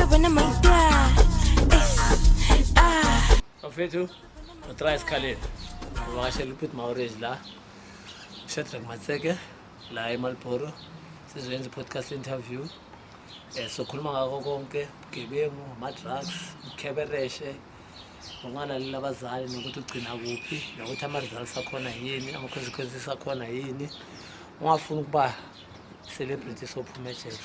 Sabana my dad. Eish, ah. Bafethu, uTry Sikhaleni. Uvakashela uPete Maurage la. Shadrack Matseke la eMarlboro. Sizoyenza i-podcast interview. Sokhuluma ngakho konke, ubugebengu, ama-drugs, ukhebereshe, ukungalaleli abazali nokuthi ugcina kuphi, nokuthi ama-results akhona yini, ama-consequences akhona yini. Ungafuni ukuba celebrity sophuma ejele.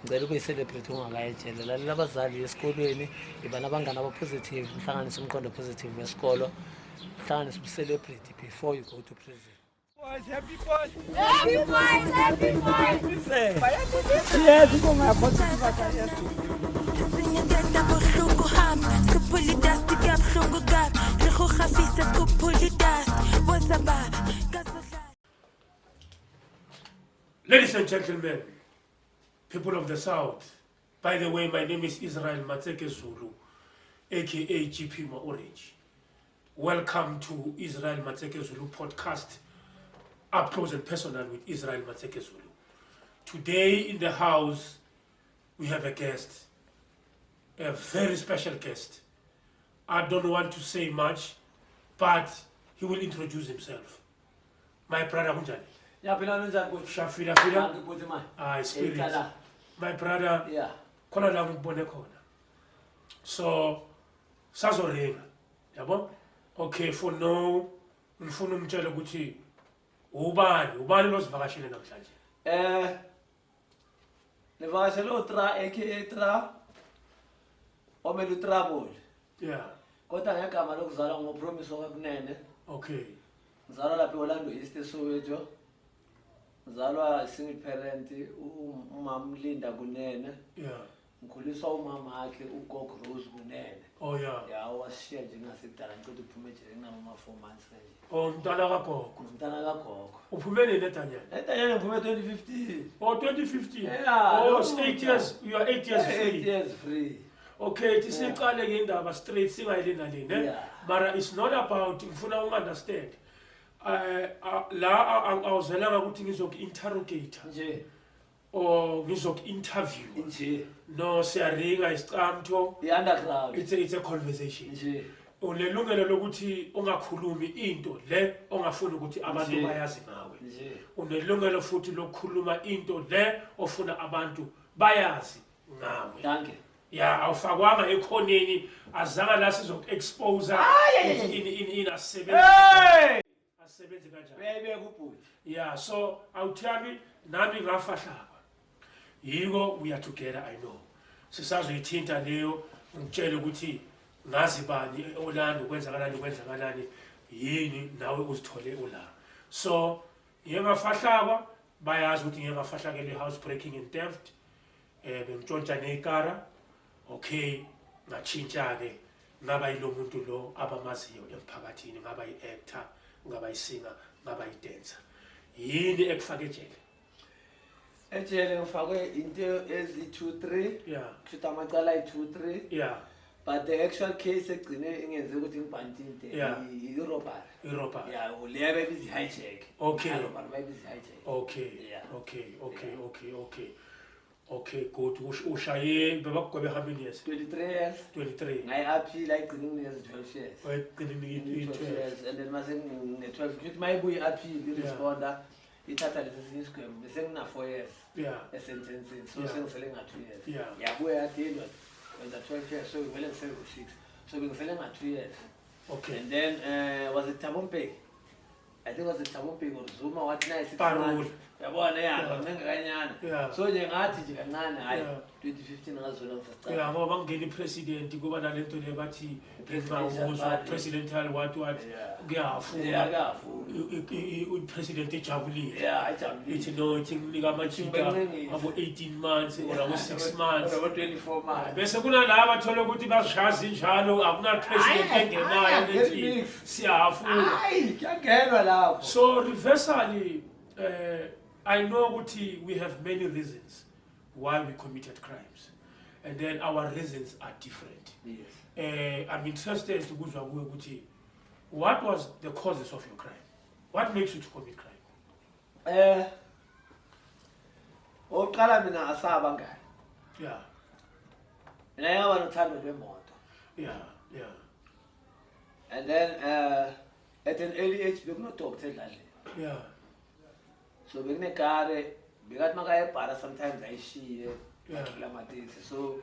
Ngicela ube yi-celebrity ungakayi ejele. Lalela abazali esikolweni, iba nabangani aba-positive, uhlanganise umqondo positive wesikolo, uhlanganise ubu-celebrity before you go to prison. Boys, happy boys. Happy boys, happy boys. Yes, inkonga yakho yes. Sinyatata bohlungu hamba sikhuphula i-dust kabuhlungu kabi re go gafisa sikhuphula i-dust woza baba kazodlala. Ladies and gentlemen, people of the South, by the way, my name is Israel Matseke Zulu, aka GP Orange. Welcome to Israel Matseke Zulu podcast, Up Close and Personal with Israel Matseke Zulu. Today in the house, we have a guest, a very special guest. I don't want to say much, but he will introduce himself. My brother, kunjani? Yaphila, unjani kuthi? Shafila fila. Kuthi man. Ah, spirit. Eyicala. My brother, khona la ngikubone khona. So sazoringa. Yabo? Okay, for now ngifuna umtshele ukuthi ubani, ubani lozivakashele namhlanje? Nivakashele uTra aka Tra omele uTrouble. Kodwa ngegama lokuzalwa ngoPromise okaKunene. Ngizalwa lapha eOrlando East eSoweto. Ngizalwa single parent, umama Linda Kunene. Ngikhuliswa umama wakhe uGogo Rose Kunene. Ya, wasishiya nje ngasekudala ngiceda ukuphuma ejele nginama 4 months kanje. Oh, umntwana kagogo. Umntana kagogo. Uphume nini eDanyana? EDanyana ngiphume 2015. Oh, 2015. Yeah, Oh, no. it's 8 years. You are 8 years 8 free. years free. Okay, thi siqale ngendaba straight singayilina le, ne? Yeah. Mara it's not about ngifuna ukunderstand. La awuzelanga ukuthi ngizoku-interrogate Nje. or ngizoku-interview. Nje. No, siyaringa isicamtho. I-underground. It's a conversation. Nje. Unelungelo lokuthi ungakhulumi into le ongafuni ukuthi abantu Nje. bayazi ngawe. Nje. Unelungelo futhi lokukhuluma into le ofuna abantu bayazi ngawe. Danke. Ya, awufakwanga ekhoneni, azange la sizoku-expose ini ini ini asebenzi Hey! asebenzi kanjani. Uyayibeka ubhuti. Yeah, so awuthami nami ngafahlaba yiko we are together. I know sisazoyithinta leyo, ngitshele ukuthi ngazi bani e-Orlando, kwenzakalani, kwenzakalani, yini nawe uzithole ula. So ngiye ngafahlakwa, bayazi ukuthi ngiye ngafahlakela i-house breaking and theft, bengitshontsha neyikara. Okay, ngatshintsha-ke, ngaba yilo muntu lo abamaziyo emphakathini, ngaba yi-actor, ngaba yi-singer, ngaba yi-dancer. Yini ekufake ejele? Ejele ngifakwe into ezi-2 3. Kushuthi amacala ayi-2 3. But the actual case egcine ingenze ukuthi ngibhantinte i-robbery. I-robbery. Yeah, leya bayibiza i-hijack. I-robbery bayibiza i-hijack. Okay, good. Ushaye bebakugwebe how many years? 23 years. 23. Ngayi-appeal, ayigcine nginikeza 12 years. Wayigcina 12 12. years, and then mase ngine-12, kushuthi uma ibuye i-appeal i-responda ithatha lesi esinye isigwebo bese ngina-4 years esentencini, so sengisele nga-2 years. Yabuya yadilwa, wenza 12 years, so vele ngisele-6, so bengisele nga-2 years. And then was it Thabo Mbeki? I think was it Thabo Mbeki or Zuma wathi naye 6 Parole. months. Uyabona, ya, kancane kanyana. So nje ngathi nje kancane hayi 2015 ngazona ngisasicala. Yeah, ngoba bangena i-president kuba nalento le bathi Presidential ngawuzwa party. presidential what what. Kuyafuna. Yeah, kuyafuna. I-president ejabulile. Yeah, ijabulile. Ithi no, ithi nginika amajita Ngibancengise. abo 18 months or abo 6 months. Or abo 24 months. Bese kunalaba thola ukuthi bazishaya zinjalo, akuna president Ayi, engenayo ayi, ethi mix. siyafuna. Hayi, kuyangenwa lapho. So reversally, I know ukuthi we have many reasons why we committed crimes, and then our reasons are different. I'm interested ukuzwa kuwe ukuthi what was the causes of your crime? What makes you to commit crime? Oqala mina asaba ngani. Mina ngaba nothando lwemoto. And then at an early age bekuno-doctor edladleni. So bekunekare bekathi makayebhala sometimes ayishiye agibele amateksi, so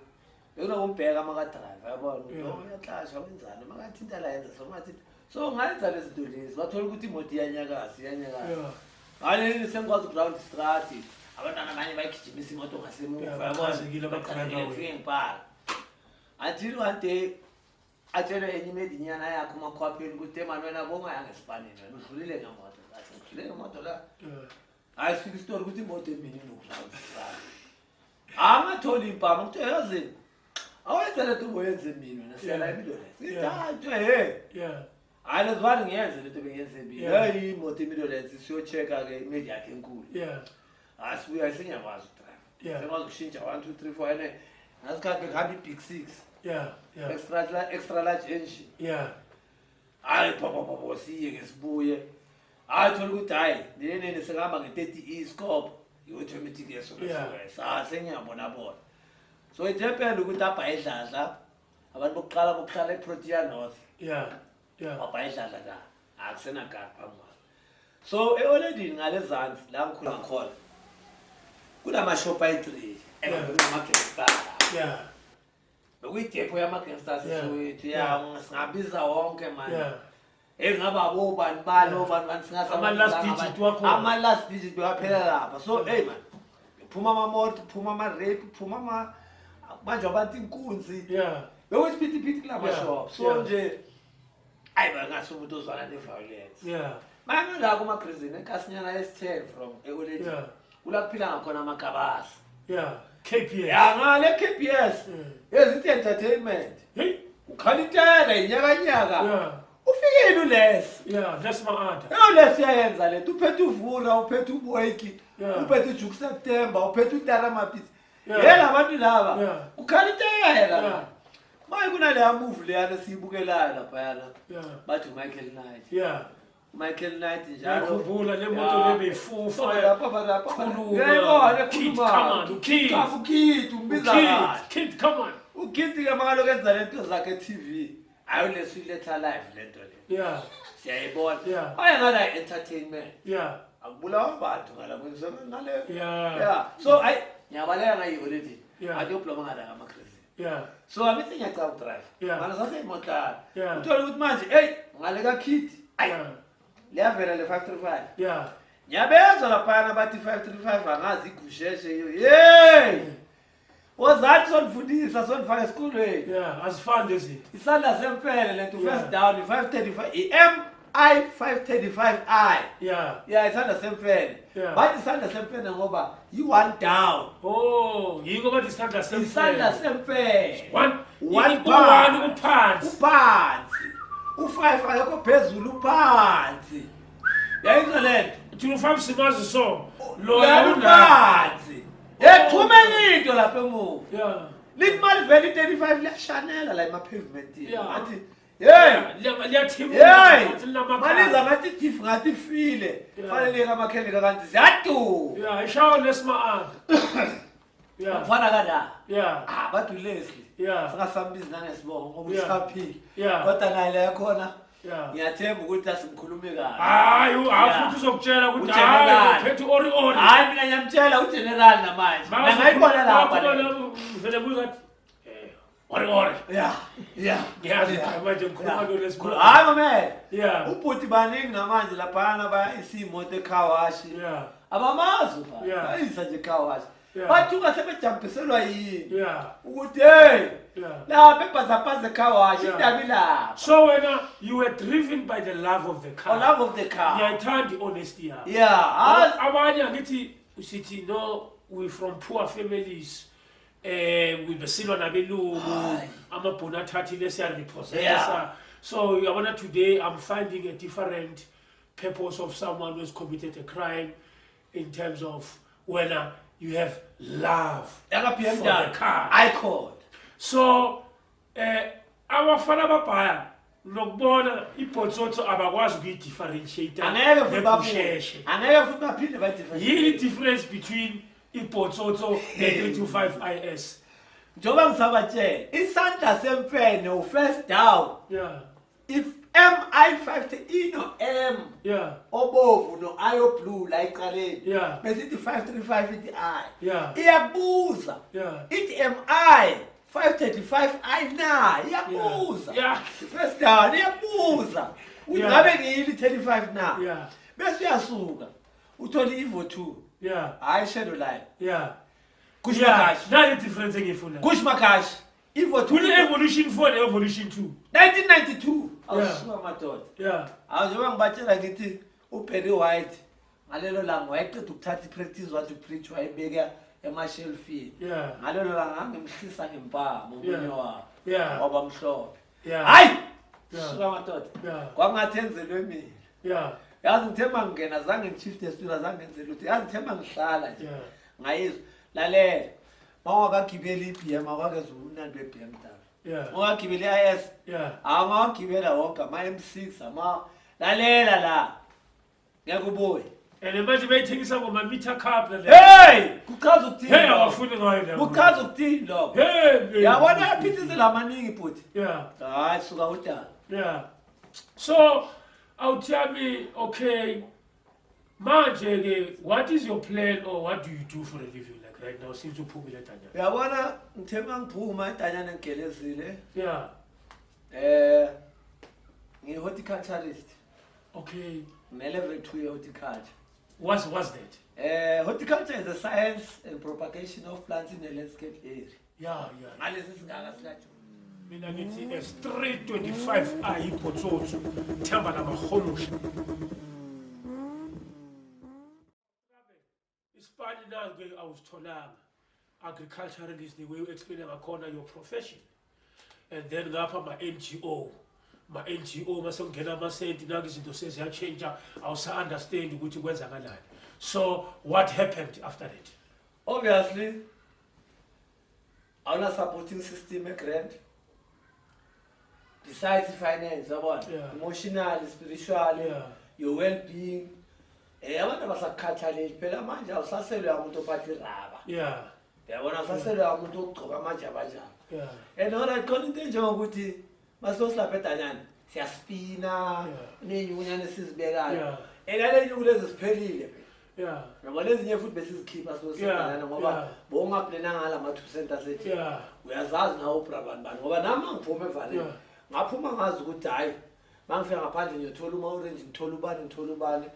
bekunokumbheka makadrayiva, yabona ukuthi oh, uyatlasha, wenzani, makathinta la yenza so, makathinta so, ngayenza lezi zinto lezi, bathola ukuthi imoto iyanyakaza, iyanyakaza. Ngaleli sengikwazi ukuround istrati, abantwana abanye bayigijimisa imoto ngasemuva. Yeah, yabona, bachazekile ama-driver bachazekile, wena. ngifike ngipaka until one day atshelwe enye imedinyana yakhe umakhwapheni ukuthi, "Emani wena, bongayanga esipanini, wena udlulile ngemoto." Athi, "Ngidlule ngemoto la?" Hayi, sifika isitori ukuthi imoto emini inokuround istrati, angatholi impama, kuthiwa, "Yazini, awenze le nto uboyenze emini wena, siyala emidolesi." Sithi, "Hayi," kuthiwa, "he, hayi, lezibani ngiyenze lento bengiyenze emini." Heyi, imoto emidolesi, siyo-check-a-ke imedi yakhe enkulu. Hayi, sibuya sengiyakwazi ukudrayiva, sengikwazi ukushintsha one, two, three, four, and ngasikhathi bekuhamba i-big six, extra large engine. Hayi, phaphaphapho, siye ke sibuye, hayi, thola ukuthi hayi, nenene sengihamba nge-30 e scope i-automatic yeso. Sa sengiyabona bona, so it happened ukuthi abhaye edladla abantu bokuqala bokuhlala eProtea North. Wabhaye edladla la, akusenagadi phambi kwami, so e-oledini ngale zansi la ngikhula khona kunamashop ayi-3 kunama-gangster. Bekuyidepho yama-gangsters. Sowethu, ya, singabiza wonke mani. Engaba obani bani, obani bani. Ama-last digit wakhona. Ama-last digit bewaphela lapha, so hey man, kuphuma amamoto, kuphuma ama-rape, kuphuma manje abantu inkunzi. Bekuyisiphithiphithi kulama shop, so nje ayi, bangase umuntu ozwana ne-violence. Mangala kuma-prison enkasinyana esi-10 from e-oledi, kula kuphila ngakhona amagabasi. Yeah, KPS. Ya, ngale KPS. Ezithi entertainment. Hey. Ukhalitela inyakanyaka. Ufikile ulesi. Yeah, that's my order. Ulesi uyayenza lento, uphethe uvura, uphethe uboyiki, uphethe ujuku September, uphethe utara mapisi. Yela abantu laba. Kukhalitela. Maye, kunaleya movie leyana siyibukelayo laphayana. Bathi uMichael Knight. Michael Knight njalo. Ngiyakhumbula le moto le beyifufa. Lapha lapha. Khuluma. Yayibona. Kid, come on, uKid. uKid umbiza kahle. Kid, come on. uKid ke makalokhu enza lento zakhe e-TV. Ayo, lesu iletha live lento le. Siyayibona. Aye, ngala entertainment. Akubulawa abantu ngala kwenziwa ngale. Yeah. So ayi, ngiyabaleka ngayi-holiday. Athi yobloma ngala ngama-crazy. So angithi ngiyacala ukudrive. Ngala saseyimotlana. Uthole ukuthi manje hey, ngale kaKid. Ayi. Liyavela le 535. Ngiyabezwa laphana bathi 535, angazi igusheshe yo. Hey! Wozathi sonifundisa, sonifaka esikolweni. Yeah, azifani lezi zinto. Isandla semfele lento, first down i-535, i-MI 535i. Yeah, isandla semfele. Bathi isandla semfele ngoba i-one down. Oh, yiko bathi isandla semfele. Isandla semfele. One, One u-one bar. uphansi. Uphansi. U-five akekho phezulu, uphansi. Yayizwa lento. Thina u-five simazi so. Lona Lona una. uphansi. Yexhume enye into lapha emuva. Lithi malivele i-35 liyashanela la ema-pavementini. Ngathi hey, Liyathimula. hey, maliza ngathi thief, ngathi ifile. Fanele kamakhenika kanti ziyaduma. Yeah, ishawa lesma. Yeah. Mfana kana. Ah, bathi uLeslie. Singasambizi nangesibongo ngoba usaphila. Kodwa naye la khona. Ngiyathemba ukuthi asimkhulume kahle. Hayi, hayi, futhi uzokutshela ukuthi hayi, Ugeneral. uphethe ori ori. Hayi, mina ngiyamtshela ugeneral namanje. Mina ngayibona lapha le. Vele buza athi ori ori. Yeah. Ngiyazi ukuthi manje ngikhuluma noLeslie. Hayi, mamela. Yeah. Ubhuti baningi namanje laphana bayayisa imoto e-car wash. Abamazi ba. Bayisa nje car wash. Bathuka sebejampiselwa yini? Ukuthi hey, lapha ebhazabhaza e-car wash, indaba ilapha. So wena you were driven by the love of the car. Oh, love of the car. Ngiyayithanda i-honesty yakho. Yeah. Abanye angithi sithi no, we from poor families. Besilwa nabelungu, amabhunu athathile, siyarepossessa. So uyabona, today I'm finding a different purpose of someone who has committed a crime in terms of when you have love Yaka for BMW. the car. Icon. So abafana babhaya nokubona ibhotsotso abakwazi ukuyidifferentiate. Angeke futhi babuye. Negusheshe. Angeke futhi baphinde ba Yini difference between ibhotsotso ne-325 IS? Njengoba ngisabatshela, isandla semfene u-first down. If MI5 ino M obovu no I blue la ecaleni. Bese ithi 535 ithi I. Iyakubuza. Ithi MI 535 I na iyakubuza. First down iyakubuza. Uthi ngabe ngiyili 35 na. Bese uyasuka. Uthola i-Evo 2. Hayi shadow line. Kush Makash. Nale difference engiyifuna. Kush Makash. Evo 2. Kune Evolution 4 ne Evolution 2. 1992. Awusuka madoda. Awu njengoba ngibatshela ngithi uBarry White ngalelo langa wayeqeda ukuthatha i-practice wathi preach wayibeka emashelfini. Ngalelo langa ngimhlisa ngempama omunye wabo. Waba mhlophe. Hayi! Suka madoda. Kwangathi enzelwe mina. Yazi ngithe mangingena zange ngishift esitulo zange ngenze lutho. Yazi ngithe mangihlala nje. Ngayizwa lalela. Mawakagibela i-BM awakeze umnandi we-BMW. Ungagibela i-IS. Awungagibela wonke ama M6 ama lalela la. Ngeke ubuye. And manje bayithengisa ngoma-meter cup la. Hey! Kuchaza ukuthini? Hey, awafuni ngayo la. Kuchaza ukuthini lokho? Hey! Yabona yaphithizela amaningi bhuti. Hayi suka udaba. So awuthiyami, okay. Manje ke what is your plan or what do you do for a living like right now since uphumile eDanyana? Uyabona ngithe mangiphuma eDanyana ngigelezile. Ngiyi-horticulturist. Okay. Ngine-level 2 ye-horticulture. What's that? Horticulture is a science and propagation of plants in a landscape area. Ngalesi singaka sikaJoe. Mina ngithi S325 ayiphotsotso themba lamahomusha. Isipani nange awusitholanga. Agriculturalist, the way you explain ngakhona your profession. And then ngapha ma NGO. Ma NGO masongena amasenti nange izinto seziyachange awusa understand ukuthi kwenzakalani. So what happened after that? Obviously awuna supporting system e grant. Besides finance, yabona? Emotionally, spiritually, your well-being. Abantu abasakukhathaleli phela manje awusaselwe umuntu ophatha iraba. Yabona awusaselwe umuntu ogcoka amajabajaba. And all right, khona into enjengokuthi masiyosilapha eDanyana siyaspina, nenyunyana esizibekayo. And ale nyuku lezi ziphelile phela. Ngoba lezinye futhi besizikhipha siyosidanyana ngoba bowungaplena ngala ma 2 cent asethi. Uyazazi nawe uBraban bani ngoba nami ngiphuma evaleni. Ngaphuma ngazi ukuthi hayi mangifika ngaphandle ngiyothola uma orange ngithola ubani ngithola ubani.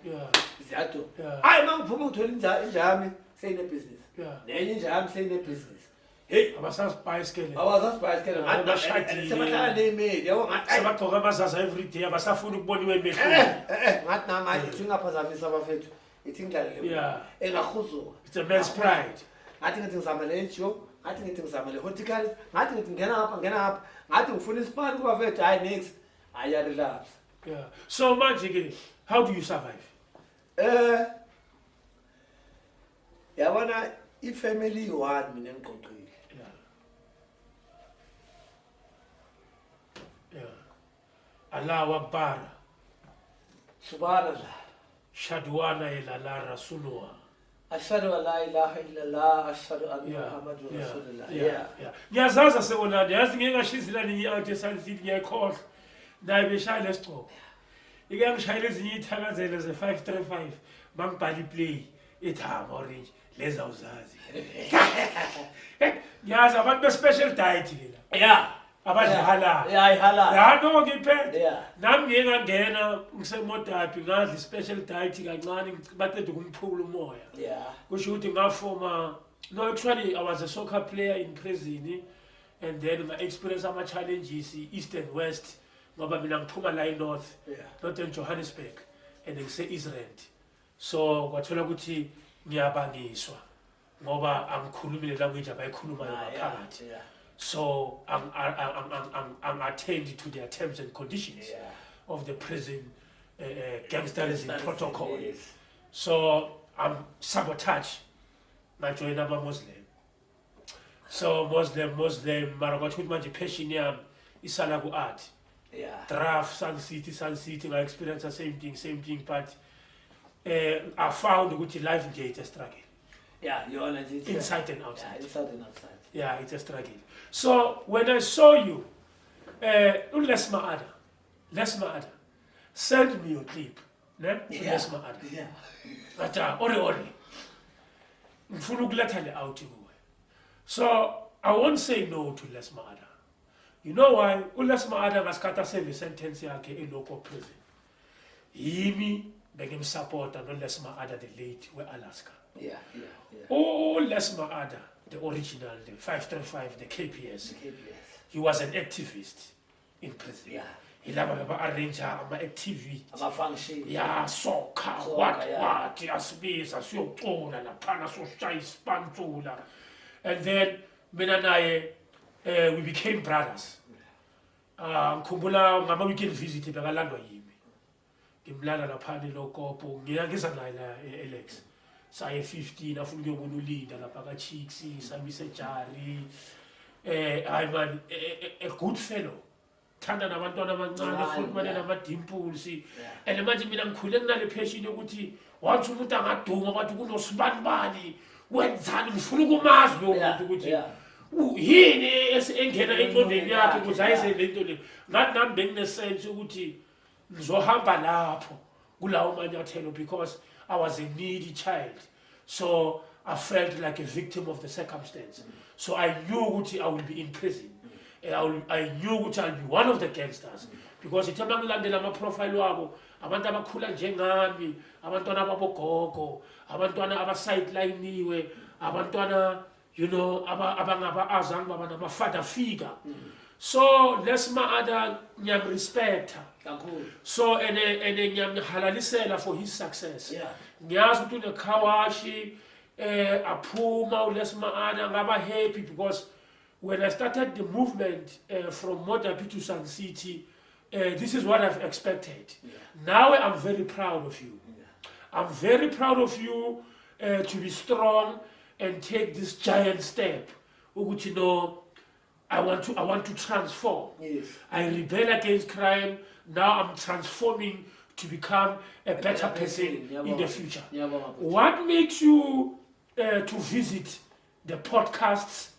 Ziyado. Hayi mangiphuma ngithola inja yami seyine business. Nenye inja yami seyine business. Hey, abasasibhayisikele. Abasasibhayisikele. Ngathi Bashadile. sebahlala neyimeli, yabo ngathi, ayi. Sebagqoka amazaza every day, abasafuni ukuboniwa emehlweni. Ngathi nami, hayi, ithi ngingaphazamisa abafethu. Ithi ngidlalele mina. Engahuzuka. It's a man's pride. Ngathi ngithi ngizama le NGO, ngathi ngithi ngizama le horticulture, ngathi ngithi ngena ngapha, ngena ngapha. Ngathi ngifuna isipani kubafethu, hayi next. Hayi, ya relapse. So manje ke, how do you survive? Yabona i-family one mina ngiqoqile. Allahu Akbar. Subhanallah. Shadwana ila Rasulullah. Ashhadu an la ilaha illallah, ashhadu anna Muhammadur Rasulullah. Ngiyazaza sekonani, yazi ngeke ngashizila ninye out eSun City ngiyakhohlwa. Naye beshaya lesigcobo. Ike ngishayela ezinye ithakazelo ze 535 bangibhala iplay ethi ha orange leza uzazi. Ngiyazi abantu be special diet ke la. Abadla halal. Yeah, halal. Ya no ngiphethe. Nami ngike ngangena ngisemodapi ngadla special diet kancane baqeda ukumphula umoya. Kusho ukuthi ngafoma. No, actually I was a soccer player in prison and then my experience ama challenges east and west ngoba mina ngiphuma la eNorth, Northern Johannesburg and ngise Israel. So kwathola ukuthi ngiyabangiswa ngoba angikhulumi le language abayikhulumayo ngaphakathi. So I'm attend to their terms and conditions of the prison gangsterism Gangsterism, protocol. Yes. So I'm sabotage. Ngajoyina ama-Muslim. So Muslim, mara kwathiwa ukuthi manje passion yami isala ku-art. Draft, Sun City, Sun City, nga experience the same thing, same thing, but I found ukuthi life nje it's a struggle. Yeah, yona nje it's a Inside and outside. Yeah, inside and outside. Yeah, it's a struggle. So when I saw you, uLes Maada, Les Maada, send me your clip, ne? Les Maada. Ngathi, "Ah, ore ore. Ngifuna ukuletha le out kuwe." So I won't say no to Les Maada. You know why? ULes Maada ngasikhathi aserve sentence yakhe e-local prison. Yimi bengimsupporta no-Les Maada the late we-Alaska. ULes Maada, the original, the 535, the KPS. KPS. He was an activist in prison. Yilaba beba-arrange ama-activity. Ama-function. Ya, soccer, Soccer, what yeah. what, asibiza siyocula laphana, soshaya ispantsula. And then mina naye we became brothers. Ngikhumbula ngama-weekend visit bekalandwa yimi, ngimlala laphana eLokopo, ngiya ngiza naye la e-Alex, saye 15, afuna ukuyobona uLinda lapha ka-Chicks, samise ejari. Hayi man, a good fellow, thanda nabantwana abancane, khulumane nama-dimples. And manje mina ngikhule kunale passion yokuthi wathi umuntu angaduma, bathi kunosibanibani wenzani, ngifuna ukumazi lowo muntu ukuthi yini engena engqondweni yakhe ukuze ayenze le nto le. Ngathi nami bengine-sense ukuthi ngizohamba lapho kulawo manyathelo because I was a needy child, so I felt like a victim of the circumstance. So I knew ukuthi I will be in prison. I knew ukuthi I'll be one of the gangsters because ithe uma ngilandela ama-profile wabo, abantu abakhula njengami, abantwana babogogo, abantwana abasidelineiwe, abantwana abangaba azange baba nama-father figure. So Les Maada ngiyamrespecta Kakhulu. So and ngiyamhalalisela for his success. Ngiyazi ukuthi une-car wash, aphuma uLes Maada, ngaba happy because when I started the movement from Modderbee to Sun City, this is what I've expected. Now I'm very proud of you. I'm very proud of you to be strong and take this giant step ukuthi no, I want to transform. I rebel against crime. Now I'm transforming to become a better person in the future. Ngiyabonga. What makes you to visit the podcasts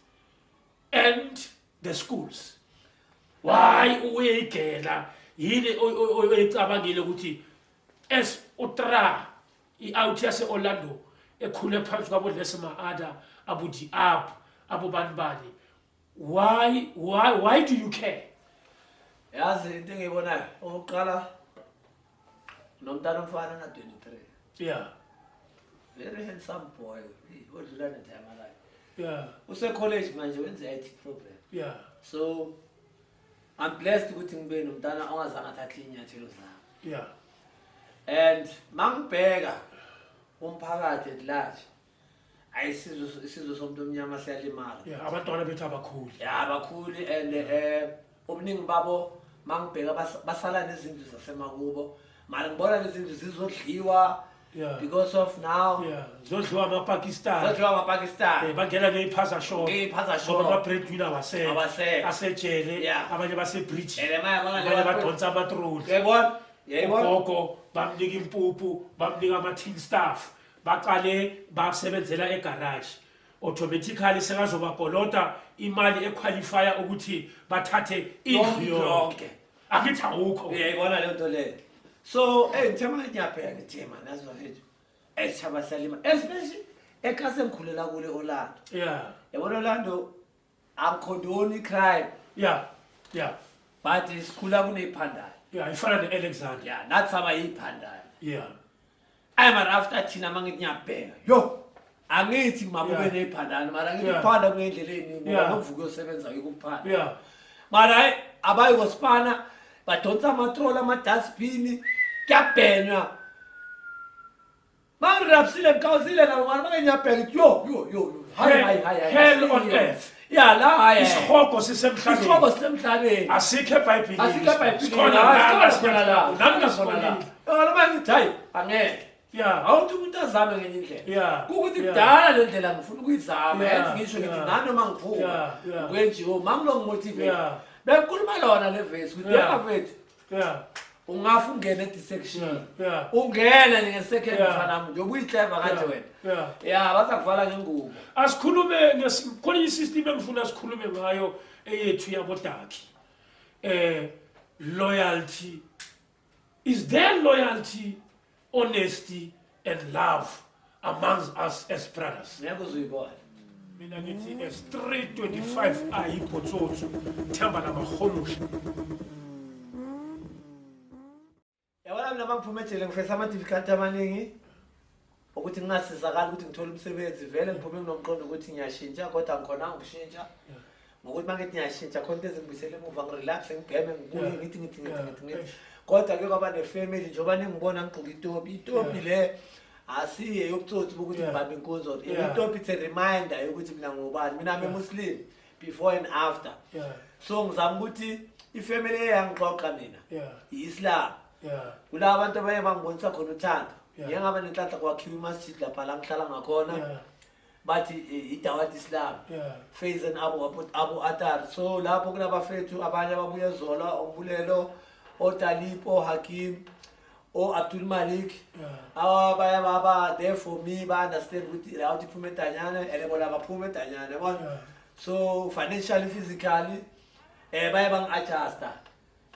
and the schools? Why uyigela? Yini oyicabangile ukuthi as utra i-out yase Orlando ekhule phansi kwabo Les Maada, abo di up, abo bani bani? Why do you care? Yazi into engiyibonayo, okokuqala, nomntana omfana ona-23. Very handsome boy, odlula netimer lakhe. Use-college manje, wenze i-IT program. So I'm blessed ukuthi ngibe nomntana ongazange athathe iy'nyathelo zami. And mangibheka umphakathi at large, ayisizwe, isizwe somuntu omnyama siyalimala. Yeah, abantwana bethu abakhuli. Ya, abakhuli, and ubuningi babo mangibheka basala nezindlu zasemakubo, mara ngibona lezi zindlu zizodliwa because of now Yeah, zodliwa amaPakistan. Zodliwa amaPakistan. Bangena ngeyiphaza shop. Ngeyiphaza shop. Ngoba ama-breadwinner awasekho. Awasekho. Asejele, abanye base-bridge. And manje yabona Abanye badonsa amatroli. Uyayibona? Uyayibona? Ugogo bamnika impuphu, bamnika ama-tin staff. Baqale basebenzela egarage. Automatically sekazobakolota imali equalifya ukuthi bathathe indlu Yonke. yonke. Angithi awukho. Uyayibona leyo nto leyo. So ngithe manje ngiyabheka, ngithe man, yazi bafethu, esitshaba siyalima, especially ekhasi engikhulela kule Orlando. Yabona Orlando, angicondone i-crime, but sikhula kuney'phandane. Yeah, ifana ne-Alexander. Ya, nathi saba yiy'phandane. Ayi mara after thina, uma ngithi ngiyabheka, yo, angithi makube ney'phandane, mara ngithi ukuphanda kungendlela ey'ningi ngoba nokuvuka uyosebenza yikuphanda. Mara hayi, abayi kosipana, badonsa amatroli, amadustbin, kuyabhenywa. Mangirapsile, ngikhawuzile nabo, mara make ngiyabheka ngithi yo yo yo yo, hayi, hayi, hayi, hayi, Hell on asiyo. earth. Ya la, hayi, hayi. Isihogo sisemhlabeni. Isihogo sisemhlabeni. Asikho eBhayibhelini. Asikho eBhayibhelini. Sikhona Hayi, la, sikhona la. nami Sikhona la. ngasibonile. Yona manje ngithi hayi, angeke. Awuthi umuntu azame ngenye indlela. Kukuthi kudala le ndlela ngifuna ukuyizama. Yazi ngisho ngithi nanoma ngiphuma kwenjiwo, mangilo ngimotivate. Bekukhuluma lona le verse ukuthi yabafethu. Ungafa ungene e-dissection. Yeah. Ungene nje nge-second, mfana wami, njengoba uyi-clever kanje wena. Ya, bazakuvala ngengubo. Asikhulume khona i-system engifuna sikhulume ngayo eyethu yabodakhi. Loyalty. Is there loyalty, honesty and love amongst us as brothers? Ngeke uzuyibona. Mina ngithi as 325 ayikho tsotso themba lamahomusha. Yabona mina, uma ngiphuma ejele ngifesa ama-difficulty amaningi ukuthi ngingasizakali ukuthi ngithole umsebenzi. Vele ngiphume nginomqondo ukuthi ngiyashintsha, kodwa ngikhonanga ukushintsha ngokuthi uma ngithi ngiyashintsha khona into ezingibuyisela emuva, ngirelapse, ngibheme, ngibuye, ngithi ngithi ngithi ngithi ngithi. Kodwa ke kwaba nefamily, njengoba ningibona ngigqoke itopi, itopi le asiye yobutsotsi bokuthi ngibambe inkunzi or itopi, it's a reminder yokuthi mina ngubani. Mina I'm a Muslim before and after. So ngizama ukuthi ifamily eyangixoxa mina i-Islam. Kula abantu abaye bangibonisa khona uthando. Ngike ngaba nenhlanhla, kwakhiwa imasjid lapha la ngihlala ngakhona. Bathi iDawat Islam, Faison Abu Atar. So lapho kunabafethu abanye ababuye ezola, ombulelo, oTalib, oHakim, o-Abdul Malik. Abaya baba there for me, ba-understand ukuthi la uthi iphuma edanyane and bona baphuma edanyane, yabona. So financially, physically, baye bangi-adjusta.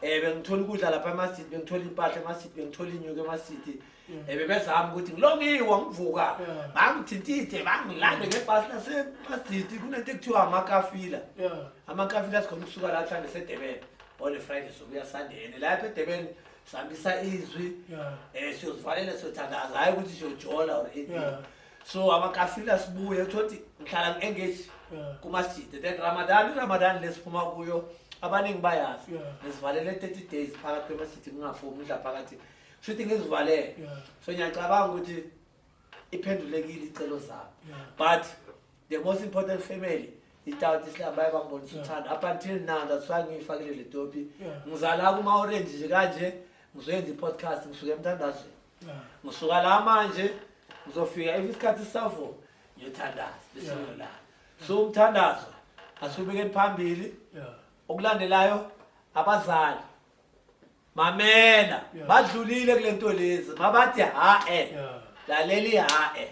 Bengithola ukudla lapha emasjid, bengithola impahla emasjid, bengithola inyuko emasjid. Bebezama ukuthi ngilongiwa ngivuka, bangithintithe, bangilande ngebhasi lasemasjid. Kunento ekuthiwa amakafila. Amakafila sikhona ukusuka la mhlawumbe seDurban on a Friday, sokuya Sunday, and lapha eDurban sihambisa izwi. Siyozivalela, siyothandaza, hhayi ukuthi siyojola or anything. So amakafila sibuye, uthola ukuthi ngihlala ngi-engage kumasjid. Then Ramadan, iRamadan lesiphuma kuyo abaningi bayazi. Ngizivalele 30 days phakathi kwemasjid, ngingaphumi, ngidla phakathi, kusho ukuthi ngizivalele. So ngiyacabanga ukuthi iphendulekile icelo zami. But the most important family, iTawut Islam, baye bangibonisa uthando up until now. That's why ngiyifakile le topi. Ngizala kuma-orange nje kanje, ngizoyenza i-podcast, ngisuke emthandazweni. Ngisuka la manje, ngizofika if isikhathi sisavuma, ngiyothandaza bese ngiyolala. So umthandazo asiwubekeni phambili. Okulandelayo, abazali, mamela. Badlulile kule nto lezi, mabathi ha-e, lalela i-ha-e.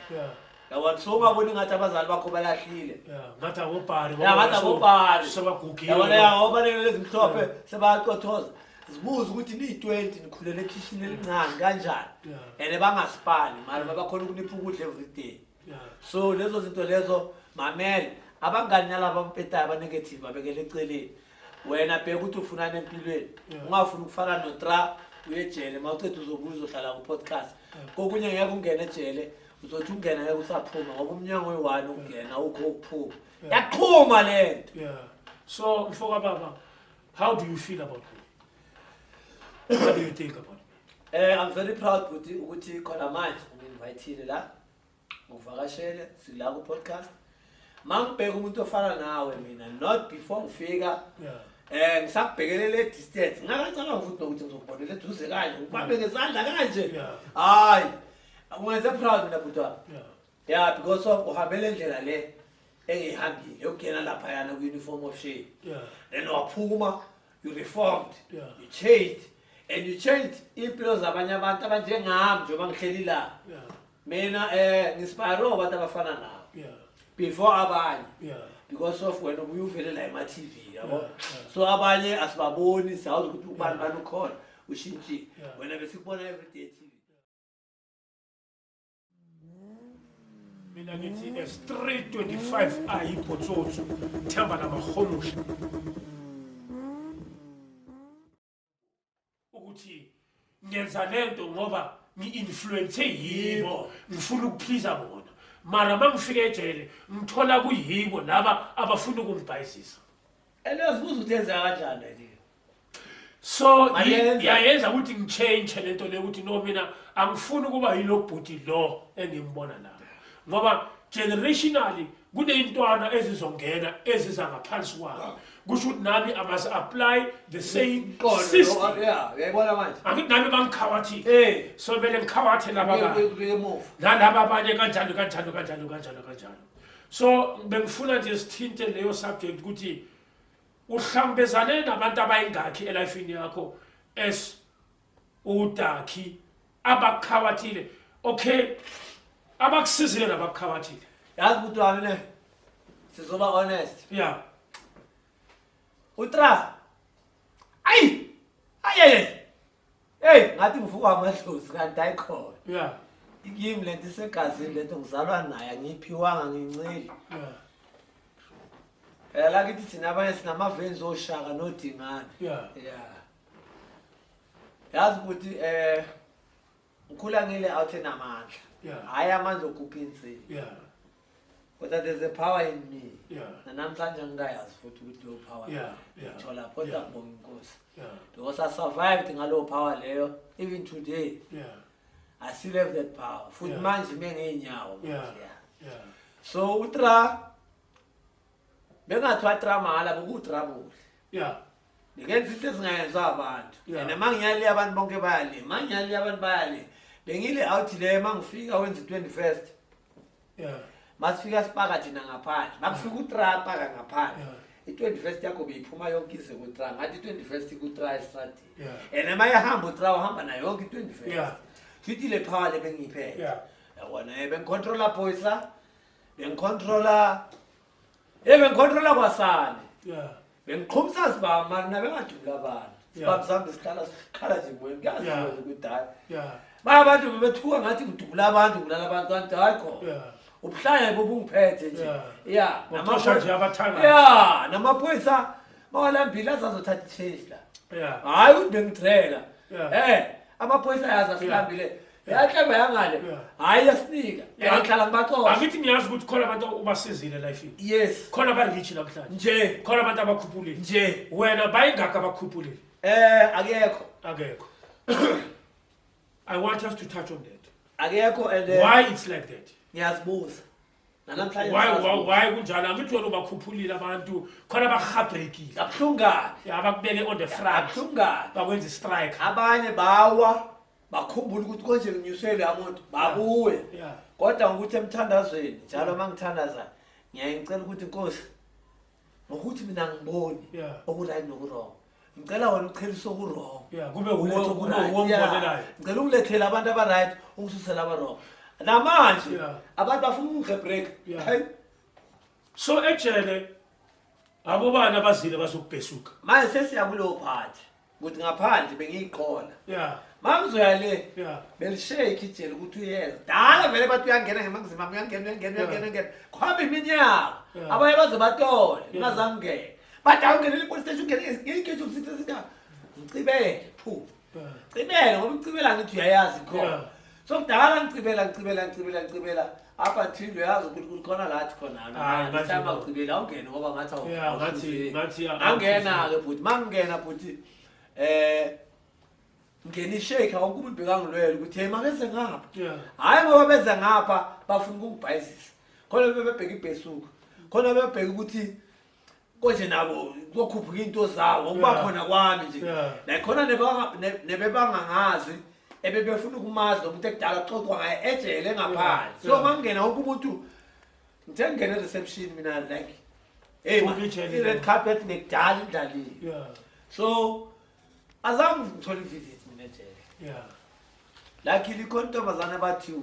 Yabona, so ungaboni ngathi abazali bakho balahlile. Yeah. Ngathi abobhari. Ya, ngathi abobhari. Sebagugile. Yabona, ya, ngoba lezi mhlophe sebayacothoza. Zibuze ukuthi niyi-20 nikhulele ekhishini elincane kanjani and bangasipani, mara babakhona ukunipha ukudla every day. So lezo zinto lezo, mamele abangani nalaba abapetayo aba-negative, babekele eceleni. Wena bheka ukuthi ufunani empilweni. Ungafuni ukufana notra, uye ejele, uma uceda uzobuya uzohlala ku-podcast. Kokunye ngeke ungene ejele, uzothi ungena ngeke usaphuma, ngoba umnyango oyi-one ukungena, awukho ukuphuma, yaqhuma le nto. Yeah. So mfoka baba, how do you feel about me? What do you think about me? I'm very proud, buti, ukuthi khona manje ungi-invitile la, ngikuvakashele, sila ku-podcast. Mangibheka umuntu ofana nawe mina, not before ngifika, ngisakubhekelele distance, ngakacabanga futhi nokuthi ngizokubonela eduze kanje, ngibambe ngezandla kanje. Hayi, ungenze proud mina, bhuti wami. Yeah, because of uhambele indlela le engiyihambile yokungena laphayana kwi-uniform of shame. Then waphuma, you reformed, you changed and you changed iy'mpilo zabanye abantu abanjengami njengoba ngihleli la. Mina ngi-inspire abantu abafana nawe before abanye because of wena ubuye uvele la ema-TV, yabo. So abanye asibaboni, siyazi ukuthi ubani bani ukhona ushintshile. Wena besikubona everyday TV. Mina ngithi as 325 ayikho tsotso themba lamahomusha ukuthi ngenza lento ngoba ngi-influence yibo, ngifuna ukupleasa bona, mara uma ngifika ejele ngithola kuyibo laba abafuna ukungibhayisisa. And uyazibuza ukuthi yenzeka kanjani le nto. So Mayenza. Yayenza ukuthi ngichange lento le, ukuthi no, mina angifuni ukuba yilo bhuti lo engimbona la, ngoba generationally kuney'ntwana ezizongena eziza ngaphansi kwami, kusho ukuthi nami I must apply the same Mqondo, system. Yeah, uyayibona manje. Angithi nami bangikhawatile, so kumele ngikhawathe laba bantu Emuva. Nalaba abanye kanjalo kanjalo kanjalo kanjalo kanjalo. So bengifuna nje sithinte leyo subject ukuthi uhlangabezane nabantu abayingakhi elifini yakho as Udakhi abakukhawathile. Okay, abakusizile nabakukhawathile. Yazi ukuthi wami ne sizoba honest. Yeah. Utra. Ayi! Ayi ayi. Hey, ngathi ngivuka amadlozi kanti ayikhona. Yeah. Ikimi lento isegazini lento ngizalwa naye angiyiphiwanga nginceli. Yeah. Phela la kithi thina abanye sinamavenzi oshaka nodingane. Yeah. Yeah. Yazi ukuthi ngikhula ngile out enamandla. Yeah. Hayi amandla okukhupha insini. Yeah. Kodwa there's a power in me. Yeah. Namhlanje ngikayazi futhi ukuthi leyo power. Yeah, yeah. Ngithola kodwa Yeah. ngibonga inkosi. Yeah. Because I survived ngalowo power leyo even today. Yeah. I still have that power. Futhi Yeah. manje mengeyinyawo. Yeah. Yeah. So utra bengathiwa tra mahala bekuwutrouble. Yeah. Ngenza into ezingayenziwa abantu. Yeah. And mangiyali abantu bonke bayale. Mangiyali abantu bayale. Bengile out le mangifika wenza 21st. Yeah. Masifika sipaka thina ngaphandle. Makufika utra paka ngaphandle. Yeah. I-21st yakho beyiphuma yonke ize kutra. Ngathi i-21st kutra estradini. Yeah. And mayahamba utra uhamba nayo yonke i-21st. Yeah. Futhi le power le bengiyiphethe. Yeah. Yabona bengicontrola phoyisa. Bengicontrola bengicontrola kwasale. Yeah. Bengiqhumisa sibamba mara nabengadubula abantu. Yeah. Sibamba sami sihlala sikhala nje emoyeni kuyaziwa Yeah. ukuthi hayi. Yeah. Baya abantu bebethuka ngathi ngidubula abantu ngibulala abantu kanti hayi khona. Yeah. Ubuhlanya bobungiphethe nje. Yeah. Yeah. Uxosha nje abathakathi. Yeah, namaphoyisa mawalambile azazothatha i-change la. Yeah. Hayi ukuthi bengidrela. Yeah. Amaphoyisa ayazi asilambile. Yahleba yangale. Yeah. Hayi yasinika. Yeah. Ngihlala ngibaxosha. Angithi ngiyazi ukuthi khona abantu ubasizile life. Yes. Khona abarich namhlanje. Nje. Khona abantu abakhuphulile. Nje. Wena bayingakho abakhuphulile. Akekho. Akekho. I want us to touch on that. Akekho and Why it's like that? Ngiyazibuza. Namhlanje Why kunjalo? Angithi wena ubakhuphulile abantu khona abahabrekile. Kabuhlungu. Abakubeke on the front. Kabuhlungu. Bakwenza strike. Abanye bawa bakhumbula ukuthi konje nginyusele la muntu babuye. Yeah. Kodwa ngokuthi emthandazweni njalo mangithandaza ngiyaye ngicela ukuthi Nkosi ngokuthi mina ngiboni Yeah. okuright nokurong. Ngicela wena uchelise okurong. Yeah, kube Ulethe uwe okuright. uwombonelayo. Ngicela ungilethele abantu abaright ungisusele abarong. Namanje Yeah. abantu bafuna ukungigebreak. Yeah. Hayi. So ejele abobani abazile bazokubhesuka. Manje sesiya kuleyo part ukuthi ngaphandle bengiyiqola. Yeah. Mangizoya le Yeah. belishake ijele ukuthi uyeza. Dala vele bathi uyangena ngemangizima uyangena uyangena uyangena uyangena. Kuhamba iminyaka. Yeah. Abanye baze batole Yeah. ungazange ungene. Bathi awungenele i-police station ungene ngeyikethi usithe singa. Ngicibele phu. Yeah. Cibele ngoba ucibela ngithi uyayazi khona. Yeah. So kudala ngicibela ngicibela ngicibela ngicibela up until uyazi ukuthi khona lathi khona. Hayi, manje Sama no. ucibela awungene ngoba ngathi awu. Yeah, ngathi Angena ke bhuti, mangena bhuti ngena ishake wonke umuntu bekangilwela ukuthi hey makeze ngapha. Yeah. Hayi ngoba beze ngapha bafuna ukungibhayizisa. Khona bebebheka ibhesuka. Khona bebebheka ukuthi konje nabo kuzokhuphuka into zawo ngokuba Yeah. khona kwami nje. Yeah. Nakhona nebebangangazi ebebefuna ukumazi nomuntu ekudala kuxoxwa ngaye ejele ngaphandle. So Yeah. mangena wonke umuntu ngithe ngene reception mina like hey man, Ufike ejele. i-red carpet ngekudala indlaliwe. Yeah. So azange ngithole i-visit mina ejele. Yeah. Luckily khona intombazane bathi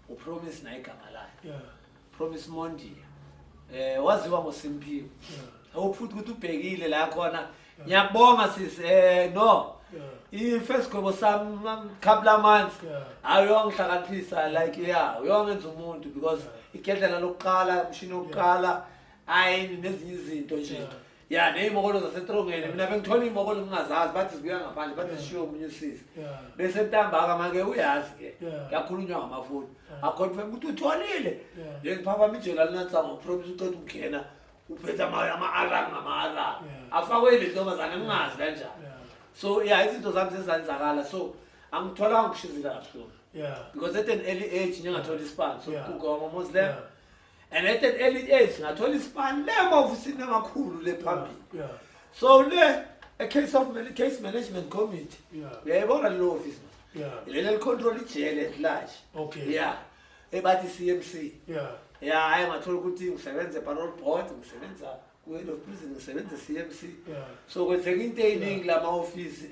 uPromise naye igama lakhe. Yeah. Promise Mondia. Waziwa ngoSimphiwe. Yeah. Hope futhi ukuthi ubhekile la khona. Ngiyabonga sis no. Yeah. I-first gobo sami couple of months. Yeah. Hayi uyongihlakaniphisa like yeah, uyongenza umuntu because igedlela lokuqala, umshini wokuqala, ayi nezinye izinto nje. Yeah. Yeah, ney'mokolo zasetrongeni. Mina bengithola iy'mokolo ngingazazi, bathi zibuya ngaphandle, bathi zishiwe omunye usisi. Yeah. Bese ntambaka make uyazi ke. Yeah. Kuyakhulunywa ngamafoni. Aconfirm ukuthi utholile. Yeah. Ngiphapha ijele alinatsango, promise uceda ukungena uphethe ama-alarm ngama-alarm. Yeah. Afakwe ile ntombazane ngingazi kanjani. Yeah. So yeah, izinto zami sezenzakala. So angitholanga ukushizila kabuhlungu. Yeah. Because at an early age ngingathola isipani Yeah. sokuguga wama-Muslim. Yeah. And at an early age ngathola isipani le emahofisini amakhulu le phambili. Yeah. So le a case of case management committee. Yeah. Uyayibona lelo office. Yeah. Leli licontrol ijele at large. Okay. Yeah. Ebathi CMC. Yeah. Yeah, hayi ngathola ukuthi ngisebenza parole board, ngisebenza Ku-head of prison ngisebenza CMC. Yeah. So kwenzeka into ey'ningi la ma-ofisi,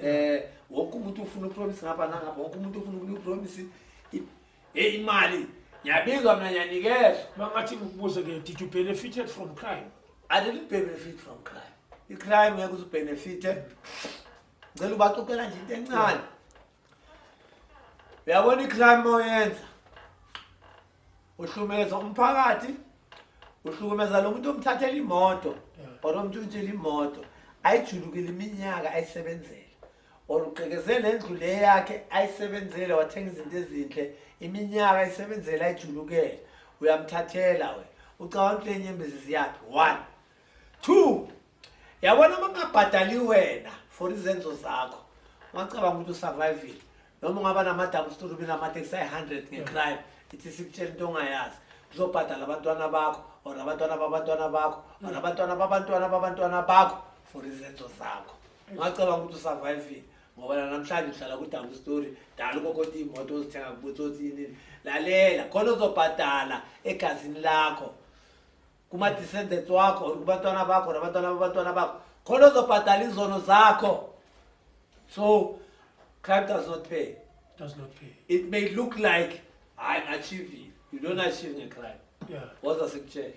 wonke umuntu ufuna upromise ngapha nangapha, wonke umuntu ufuna ukunika upromise. Hey, imali ngiyabizwa mina, ngiyanikezwa. Mangathi ngikubuze ke, did you benefited from crime? I didn't benefit from crime. I-crime ngeke uze ubenefite. Ngicela ubaxoxela nje into encane. Uyabona i-crime oyenza, uhlukumeza umphakathi, uhlukumeza lo muntu omthathela imoto or omtshontshela imoto ayijulukile iminyaka ayisebenzela, or uqekezele endlu le yakhe ayisebenzele, wathenga izinto ezinhle iminyaka ayisebenzele, ayijulukele, uyamthathela wena. Ucabanga ukuthi le nyembezi ziyaphi? One, two, yabona uma ungabhadali wena for izenzo zakho, ungacabanga ukuthi usurvivile noma ungaba namadamu story, ube namateksi ayi-100 nge-crime. Ithi sikutshela into ongayazi, kuzobhadala abantwana bakho or abantwana babantwana bakho or abantwana babantwana babantwana bakho for izenzo zakho. Ungacabanga ukuthi usurvivile ngoba namhlanje uhlala kudamu story, dala ukokota iy'moto ozithenga kubutsotsini. Lalela khona, uzobhadala egazini lakho, kuma-descendants wakho or kubantwana bakho nabantwana babantwana bakho, khona uzobhadala izono zakho. So crime does not pay. Does not pay. It may look like hayi, ngi-achievile. You don't achieve nge-crime. Woza sikutshele.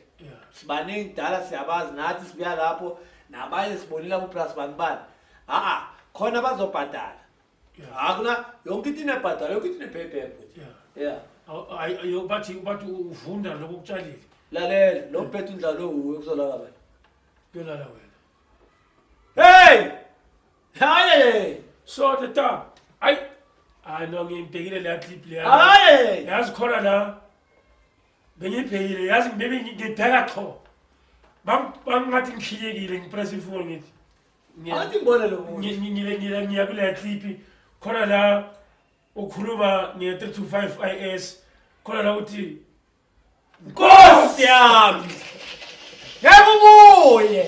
Sibaningi kudala, siyabazi nathi, sibuya lapho nabanye, sibonile abo-plus bani bani. A-a, khona bazobhadala. Akuna, yonke into inebhadala, yonke into ine-payback. Yeah. Bathi uvunda lokhu okutshalile. Lalela, lo mpetha undlalo uwe, kuzolala bani? Kuyolala wena. Hey, hayi. So the top, ayi hayi, no, ngibhekile leya clip leya. Hayi. Yazi khona la bengiyibhekile, yazi maybe ngibheka cho, bangathi ngikhiyekile, ngipress ifoni ngithi Athi ngibone lo muntu. Ngiya kuleya clip, khona la ukhuluma nge-325 IS, khona la uthi Nkosi yami, ngeke ubuye.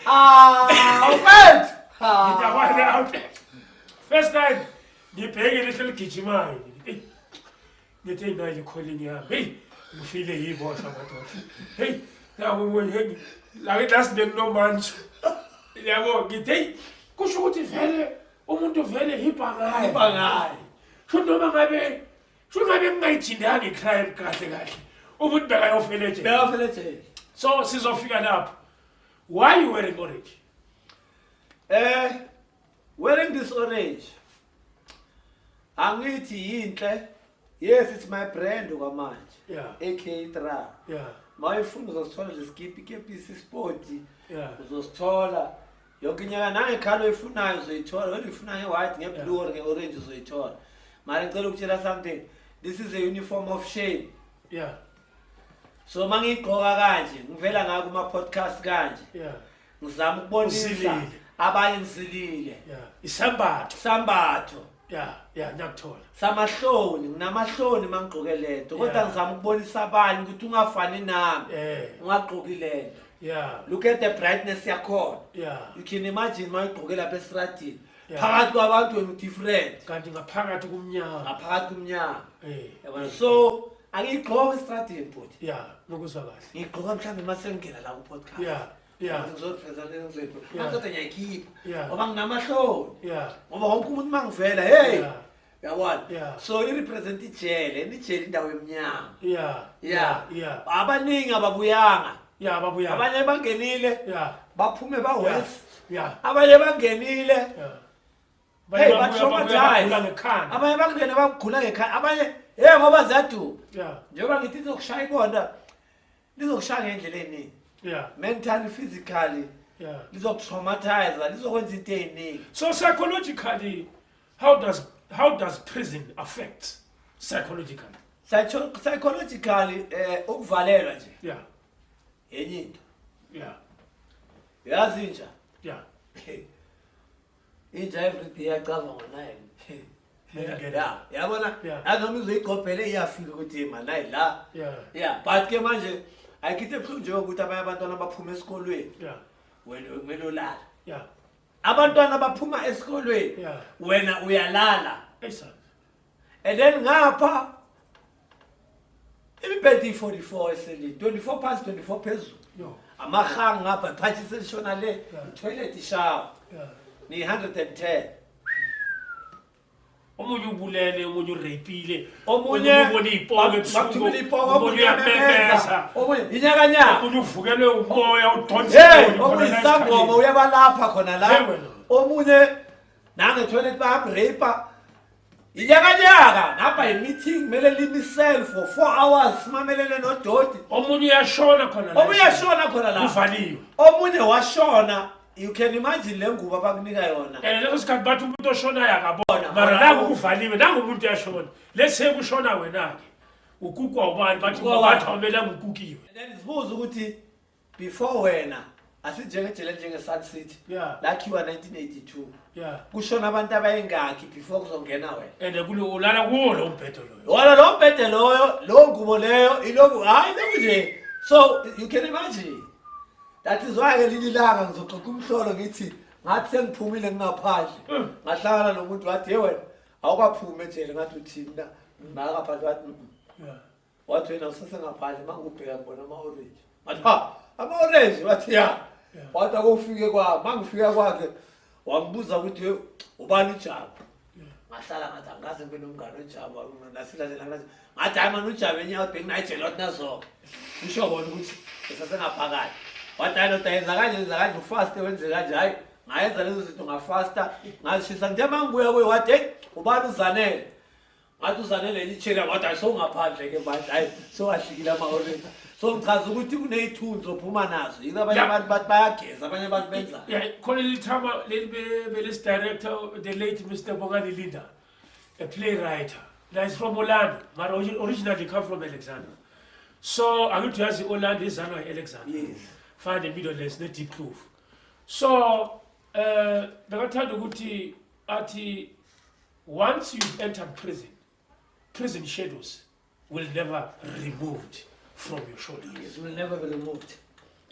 Ah, mfethu. Ngithi akwane out first time ngibheke lehlo ligijimayo. Eyi, ngithi hey, nayi le calling yami. Hey, ngifile yiboshwa madoda. Hey, naku hey, la last bekunomantsho yabo. Ngithi hey, kusho ukuthi vele umuntu vele hibha ngaye. Hibha ngaye. Sho noma ngabe, sho ngabe ngingayithindanga i-crime kahle kahle, umuntu bekayofela ejele. Bekafele ejele. So sizofika lapho. Why you wearing orange? Wearing this orange, angithi yinhle. Yes, it's my brand kwamanje. AK3. Mawuyifuna uzosithola leskipi, ikepisi, sport. Uzosithola yonke inyaka nangekhala oyifunayo uzoyithola. Wena uyifuna nge-white, nge-blue or nge-orange, uzoyithola. Mara ngicela ukutshela something, this is a uniform of shame. So uma ngiyigqoka kanje, ngivela ngayo kuma-podcast kanje, ngizama ukubonisa Uzilile. abanye ngizilile. Yeah, isambatho. Sambatho. Yeah, ngiyakuthola. Samahloni, nginamahloni uma ngigqoke lento, kodwa ngizama ukubonisa abanye ukuthi ungafani nami, ungagqoki lento. Look at the brightness yakhona. You can imagine uma uyigqoke lapha esitradini phakathi kwabantu, wena u-different. Kanti ngaphakathi kumnyama. Ngaphakathi kumnyama. Yabona, so angiyigqoki esitradini, bhuti. Yeah, ngikuzwa kahle. Ngiyigqoka mhlawumbe uma sengingena la ku-podcast. Yeah. Ngizorepresenta, ngizoyiqoda, ngiyayikhipha ngoba nginamahloni, ngoba wonke umuntu uma ngivela, hey, uyabona. So i-represent ijele, and ijele indawo emnyama. Yeah. Abaningi ababuyanga. Yeah, babuya. Abanye bangenile, baphume ba-worse. Abanye bangenile, hey, ba-traumatized. Ngekhanda. Abanye bangene bagula ngekhaya, abanye, hey, ngoba ziyaduba. Njengoba ngithi lizokushaya ibonda, lizokushaya ngendlela eningi, mentally, physically, lizokutraumatize, lizokwenza into ey'ningi. So psychologically, how does prison affect psychologically? Psychologically, ukuvalelwa nje enye into. Yazi inja, inja everyday iyacava ngo-9. Ngiyangena. Ya, yabona. Yazi noma uzoyigqobhele, iyafika ukuthi manayi la. Yeah, but ke manje ayikho into ebuhlungu njengokuthi abanye abantwana baphuma esikolweni, wena kumele ulala. Abantwana baphuma esikolweni, wena uyalala. Hey son. And then ngapha imibhede iyi-44 eselini, 24 phansi, 24 phezulu. Yo. Amahang ngapha, iphatshi selishona le, i-toilet ishawa. Ni-110. Omunye ubulele, omunye ureyipile, Omunye ubona iy'poko ebusuku, bakuthumela ipoko, omunye omunye uyamemeza, uyamemeza, omunye inyakanyaka, omunye uvukelwe umoya udonsa hey, idoli omunye khona la isangoma esikhaleni. uyabalapha khona la. Hey, wena. Omunye nange-toilet bayamrape. Inyakanyaka ngapha yi-meeting, kumele limisele for 4 hours simamelele nodoti. Omunye uyashona khona la. Omunye uyashona khona la. Uvaliwe. Omunye washona, you can imagine le ngubo abakunika yona. And leso sikhathi bathi umuntu oshonayo akabona, mara Bona. nangu kuvaliwe, nangu umuntu uyashona, lese kushona wena-ke ukukwa ubani? Bathi Ukukwa ubani? bathi awumelanga ukukiwe. And then zibuza ukuthi before wena asinjengejele njenge-Sun City lakhiwa 1982, kushona abantu abayengakhi before kuzongena wena? And kulo ulala kuwo lo mbhedo loyo. Wona lo mbhede loyo, lowo ngubo leyo, iloku hhayi lokhu nje. So you can imagine, that is why ngelinye ilanga ngizoxoxa umhlolo ngithi ngathi sengiphumile ngingaphandle, ngahlangana nomuntu wathi, "Ye wena, awukaphumi ejele." Ngathi, "Uthini na?" Ngakaphandle wathi, "Mm-mm." Wathi, "Wena usasengaphandle, uma ngikubheka ngibona ama-orange." Ngathi, "Ha, ama-orange?" Wathi, "Ya." Wathi, "Akufike kwami." Uma ngifika kwakhe wangibuza ukuthi, "Hey, ubani uJabu?" Ngahlala ngathi angikaze ngibe nomngane oJabu nasilalela. Ngathi, "Hayi mani, uJabu enyawo benginayo." Wathi, "Nazo kusho kona ukuthi esasengaphakathi." Wathi, "Hayi ndoda, yenza kanje, yenza kanje, ufaste, wenze kanje." Hhayi, ngayenza lezo zinto, ngafasta, ngazishisa. Ngithe uma ngibuya kuye wathi, "Heyi, ubani uZanele?" Ngathi, "Uzanele ichela." Wathi, "Hayi, sowungaphandle-ke manje, hayi sowahlikile ama-orange." So ngichaza ukuthi kuney'thunzi ophuma nazo, yiko abanye abantu bathi bayageza, abanye abantu benza. Yeah, khona leli thama leli belisi director, the late Mr Bongani Linda, a playwright. Now he's from Orlando, but originally come from Alexander. So angithi uyazi i-Orlando izalwa i-Alexander. Yes. Find the Middlelands ne-Diepkloof. So bekathanda ukuthi athi once you've entered prison, prison shadows will never removed from your shoulders. Yes, will never be removed,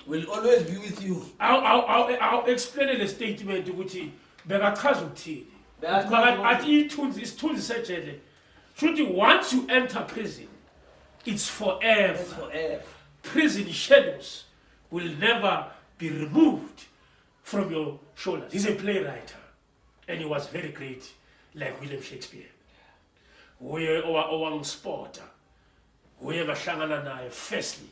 will always be with you. I'll explain le statement ukuthi bekachaza ukuthini. Bekachaza Baka- ukuthi- Athi ithunzi, isithunzi sejele, shuthi once you enter prison, it's forever. It's forever. Prison shadows will never be removed from your shoulders. He's a playwright and he was very great, like William Shakespeare. Uye owangispota, uye ngahlangana naye firstly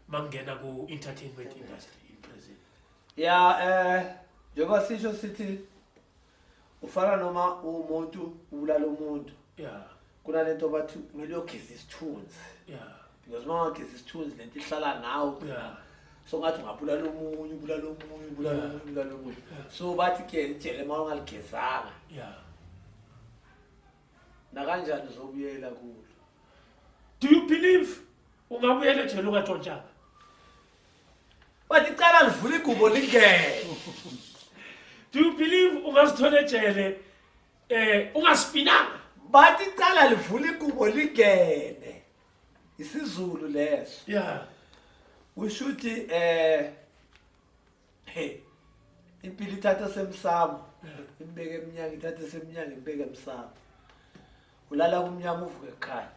mangena ku-entertainment industry in prison. Ya, njengoba sisho sithi ufana noma umuntu ubulala umuntu, kunalento bathi kumele uyogeza isithunzi, because uma ungageza isithunzi lento ihlala nawe. So ngathi ungabulala omunye, ubulala omunye, ubulala omunye, ubulala omunye. So bathi ke ijele uma ungaligezanga, nakanjani uzobuyela kulo. Do you believe ungabuyela ejele ungatshontshanga? Bathi icala livula igubo lingene. Do you believe ungazithola ejele ungaspinanga? Bathi icala livula igubo lingene, isiZulu leso. Kusho ukuthi hey, impilo ithatha semsamo imbeke eminyaka, ithatha semnyanga imbeke emsamo, ulala kumnyama uvuke ekhaya.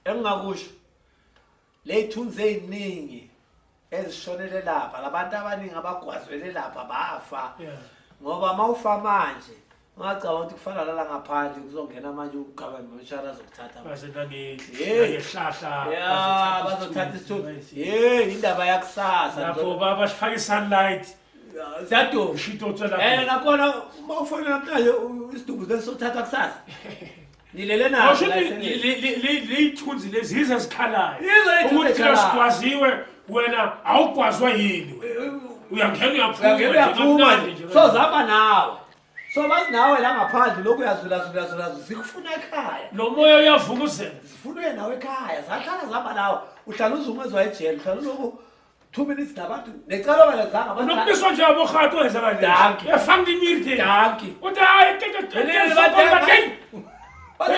Engingakusho, ley'thunzi ey'ningi ezishonele lapha, labantu abaningi abagwazwele lapha bafa, ngoba uma ufa manje ungacabanga ukuthi kufana lala ngaphandle kuzongena manje ugovernment mortuary azokuthatha. Baze Hey. nangehlahla. Ya, bazothatha isithunzi. Hey, indaba yakusasa. Lapho basifaka i-sunlight. Ziyaduma. Shito tswela. Nakhona uma ufona namhlanje isidumbu lesothatha kusasa, nilele naso Awusho la eseleni. Ley'thunzi lezi yizo ezikhalayo. Yizo ley'thunzi Ukuthi thina ezikhalayo. sigwaziwe, wena awugwazwa yini wena? Uyangena uyaphuma. Uyangena nje, uyaphuma kamnandi nje. nje. So zihamba nawe, so bazi nawe la ngaphandle lokhu uyazulazulazulazu, zikufuna ekhaya. Lo moya uyavunguzela. Zifuna uye nawe ekhaya, zahlala zihamba nawe, uhlala uzungezwa ejele, uhlala uloku 2 minutes nabantu necala ongalenzanga. Nokumiswa nje abohato wenzakale. Dankie. Efangimir. Dankie. Uthi hayi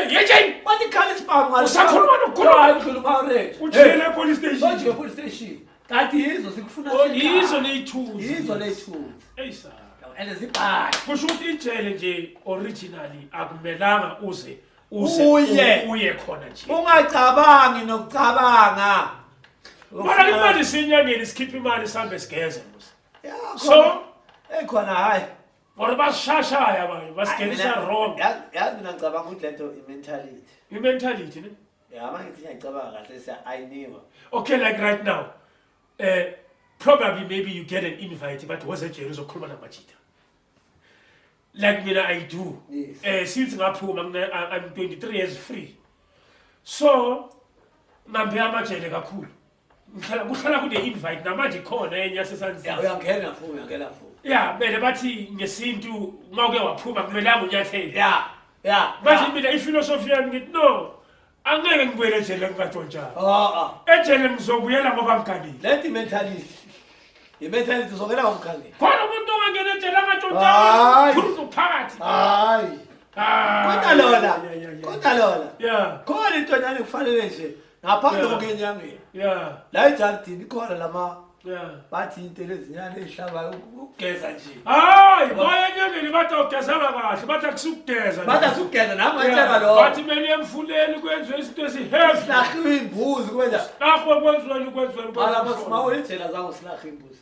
Yetsheni. Bathi khala isibhamu. Usakhuluma nokukhuluma. Ukhuluma already. Ujikele epolice station. Sojike epolice station, kanti yizo zikufuna Oh, sekhaya. yizo ley'thunzi. Yizo ley'thunzi. Eyisa. And zibhali. Kusho ukuthi ijele nje originally akumelanga uze Uye. uye khona nje. Ungacabangi nokucabanga. Mara imali sinyangeni sikhipha imali sihambe sigeze mos. Ya, So khona khona hayi. Or basishashaya abanye basigenisa wrong. Yazi mina ngicabanga ukuthi lento i-mentality. I-mentality ne? Ya, uma ngithi ngiyacabanga kahle siya-ayiniwa. Okay, like right now, probably maybe you get an invite but was ejele uzokhuluma namajita. Like mina I do. Yes. Since ngaphuma I'm 23 years free. So ngambe amajele kakhulu. Ngihlala kuhlala kune invite namanje khona enye Ya, yaseSanzini. uyangena futhi, uyangena futhi. Yeah, bele bathi ngesintu mawuke waphuma kumelanga unyathele. Ya, ya. Manje mina iphilosophy yami ngithi no, angeke ngibuyele ejele ngingatshontshanga. Oh, oh. Ejele ngizobuyela ngoba ngiganile. Lento i-mentality. I-mentality uzongena ngomkhangela. Khona umuntu ongangena ejele angatshontshanga. Hayi. Khuluma phakathi. Hayi. Ah. Kodwa lona, Yeah. kodwa lona. Yeah. Khona intonyane kufanele nje ngaphandle Yeah. kokuya enyangeni. Yeah. La ejardini ikhona lama Yeah. bathi into lezinyane ezihlabayo ukugeza nje. Hayi, baya enyangeni bathi awugezanga kahle, bathi akusukugeza. Bathi asukugeza nami ngayitshela lokho. Bathi kumele emfuleni kwenziwe izinto ezi-heavy. Silahiwe imbuzi kwenza. Lapho kwenziweni kwenziweni. Mara kwenziweni. mawuyejela zangu silahiwe imbuzi.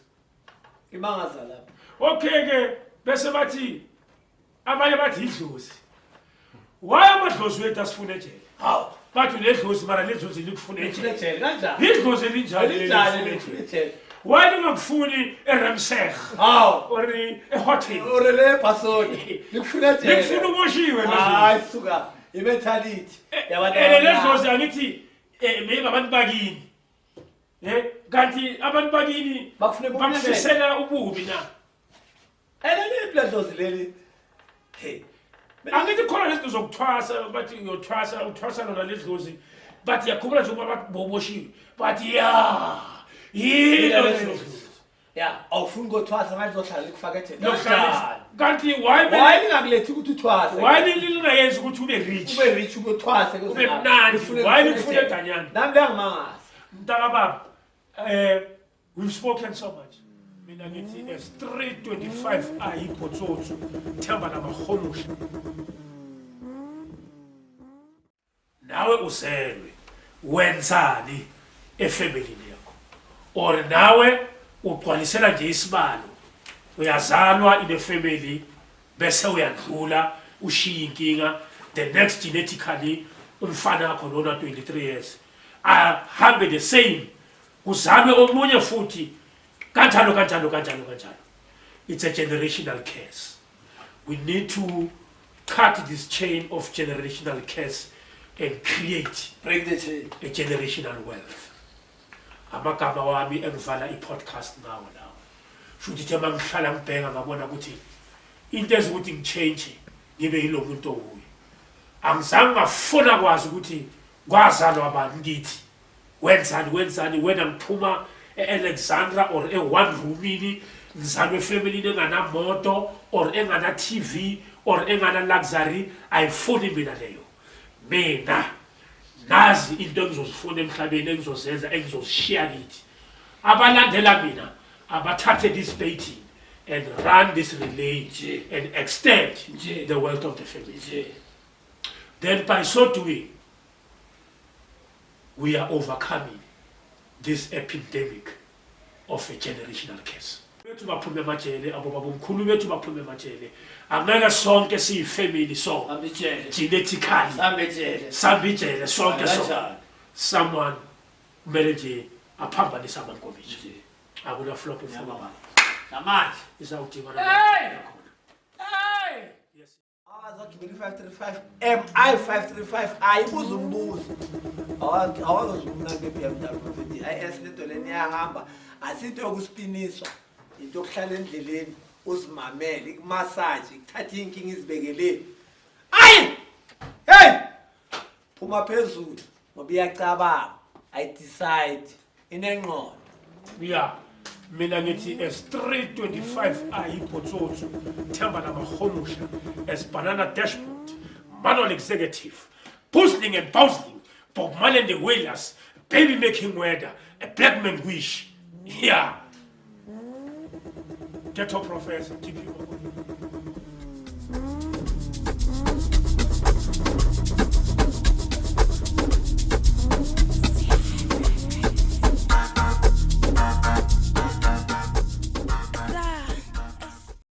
Imangaza lapho. Okay ke bese bathi abanye bathi idlozi. Why amadlozi wethu asifuna ejele? Hawu. Bathi unedlozi mara ledlozi likufuna Lifuna ejele. ejele kanjani? Idlozi elinjani Elinjani leli lifuna lifuna ejele? ejele? Why lingakufuni eRamseh Hawu. or eHotel? Ore le pasoni. Likufuna ejele. Likufuna uboshiwe ledlozi. Hayi suka. I-mentality yabantu. Ele ledlozi angithi maybe abantu bakini. Kanti abantu bakini Bakufuna ubumnyameni. bakufisela ububi na. Ele ledlozi leli. Hey. Angithi khona lezinto zokuthwasa bathi uyothwasa uthwasa lona ledlozi bathi yakhumbula nje ukuba bathi boboshiwe bathi ya yilo ledlozi. Ya, awufuni ukuthwasa manje uzohlala likufaka ejele. Lokuhlala- Kanti why Why lingakulethi ukuthi uthwase? why lingayenzi ukuthi ube rich? Ube rich ubuthwase Ube mnandi. Why likufuna edanyana? Nami liyangimangaza. Mntakababa, we've spoken so much. Mina ngithi as 325 ayikho tsotso themba lamahomusha. Nawe uzelwe wenzani efamilini yakho? Or nawe ugcwalisela nje isibalo. Uyazalwa in a family bese uyadlula ushiya inkinga the next genetically umfana wakho lona 23 years ahambe the same kuzalwe omunye futhi kanjalo kanjalo kanjalo kanjalo. It's a generational curse. We need to cut this chain of generational curse and create Break the chain. a generational wealth. Amagama wami engivala i-podcast ngawo lawo. Shuthi ithe uma ngihlala ngibheka ngabona ukuthi into ezokuthi ngichange ngibe yilo muntu owuye. Angizange ngafuna kwazi ukuthi kwazalwa abantu ngithi wenzani wenzani wena ngiphuma e-Alexandra or e-one roomini ngizalwe efamilini enganamoto or engana TV or engana luxury. Ayifuni mina leyo. Mina nazi into engizozifuna emhlabeni engizozenza engizozishiya kithi. Abalandela mina abathathe this baiting and run this relay and extend the wealth of the family. Then by so doing, we are overcoming this epidemic of a generational curse. Bethu baphume emajele, abo babomkhulu bethu baphume emajele. Angeke sonke siyifamily so Sambijele. genetically Sambijele. sambijele sonke so. Kanjani? Someone kumele nje aphambanise amankomishi. Akuna flop ufuna. Namanje. Izawudinga Hey! khona. Hey! Yes. Awazagibela i-535 MI 535 ayibuza umbuzo. Awazozumna nge-BMW futhi IS lento leni iyahamba. Asinto yokuspiniswa, into yokuhlala endleleni uzimamele, ikumassage, ikuthathe inkinga izibekele. Ayi! Hey! Phuma phezulu ngoba iyacabanga, ayidecide, inengqondo. Yeah. Mina ngithi as 325 ayikho tsotso themba lamahomusha as banana dashboard manual executive puzzling and bouncing Bob Marley and the Wailers, baby making weather, a black man wish. Yeah. Ghetto Professor, TP.